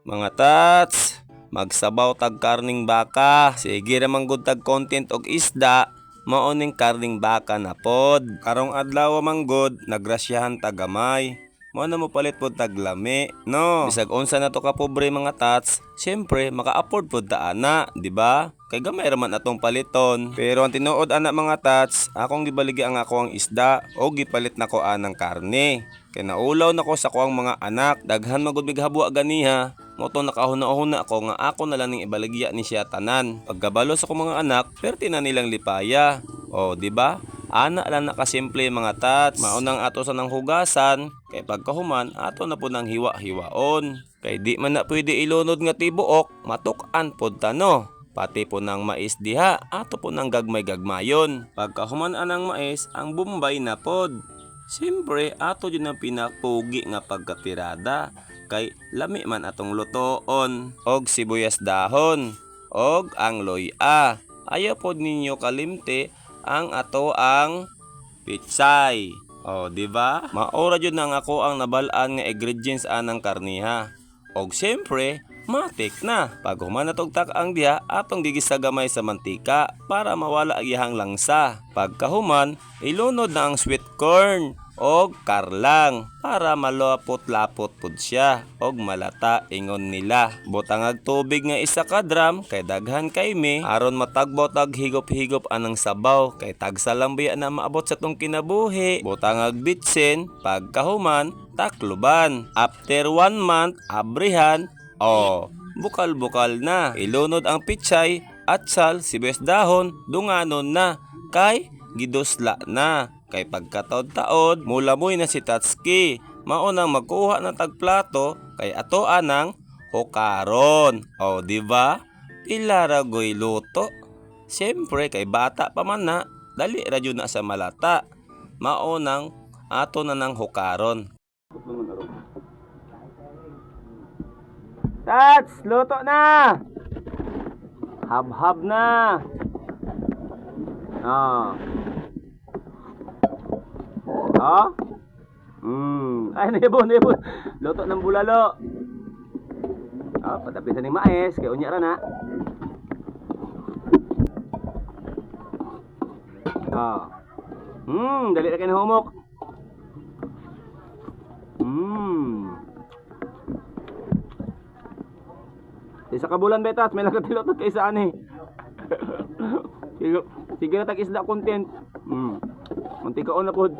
Mga tats, magsabaw tag karning baka. Sige ra man gud tag content og isda, mao ning karning baka na pod. Karong adlaw man gud, nagrasyahan ta gamay. Mao na mo palit pod tag lami, no? Bisag unsa na to ka pobre, mga tats, syempre maka-afford pod ta ana, di ba? Kay gamay ra man atong paliton. Pero ang tinuod ana, mga tats, akong gibaligi ang ako ang isda o gipalit nako anang karne. Kay naulaw nako sa kuang mga anak, daghan magud mig habwa ganiha. Mao to nakahuna-huna ako nga ako na lang ning ibaligya ni siya tanan. Pagkabalo sa akong mga anak, perti na nilang lipaya. O, di ba? Ana lang nakasimple, mga tats. Maunang ato sa nang hugasan, kay pagkahuman ato na po nang hiwa-hiwaon. Kay di man na pwede ilunod nga tibuok, matuk-an pod tano. Pati po ng mais diha, ato po nang gagmay-gagmayon. Pagkahuman anang mais, ang bombay na pod. Siyempre, ato yun ang pinapugi nga pagkatirada. Kay lami man atong lutoon. Og sibuyas dahon. Og ang loya. Ayaw pod ninyo kalimti ang ato ang pitsay. O, di ba? Maora jud nang ako ang nabal-an nga ingredients anang karniha. Og siyempre, matik na. Pag human na tog tak-ang diha, atong gigisa gamay sa mantika para mawala ang iyahang langsa. Pagkahuman, ilunod na ang sweet corn og karlang para malapot-lapot pud siya og malata ingon nila. Butangag tubig nga isa ka drum kay daghan kay mi aron matagbaw tag higop-higop anang sabaw kay tagsa lang biya na maabot sa tong kinabuhi. Butangag bitsin, pagkahuman takluban. After one month, abrihan, oh, bukal-bukal na. Ilunod ang pichay, atsal, sibuyas dahon, dunganon na kay gidusla na. Kay pagkataod-taod, mulamoy na si Tatsuki. Mao nang magkuha ng tagplato kay ato anang hukaron. O, di ba? Pila ra goy luto. Siyempre, kay bata pa man na, dali ra jud na sa malata. Mao nang ato na nang hukaron. Tats, luto na! Hab-hab na! Ah. Ah? Ay, naibon, naibon. Luto ng bulalo. Ah, patapisan ng mais, kay unya ra na. Ah. Dali na kayo na humok. Isa ka bulan betas, may nagatilotot kay saan eh. Sige, sige na tag isda content. Munti ka na pod.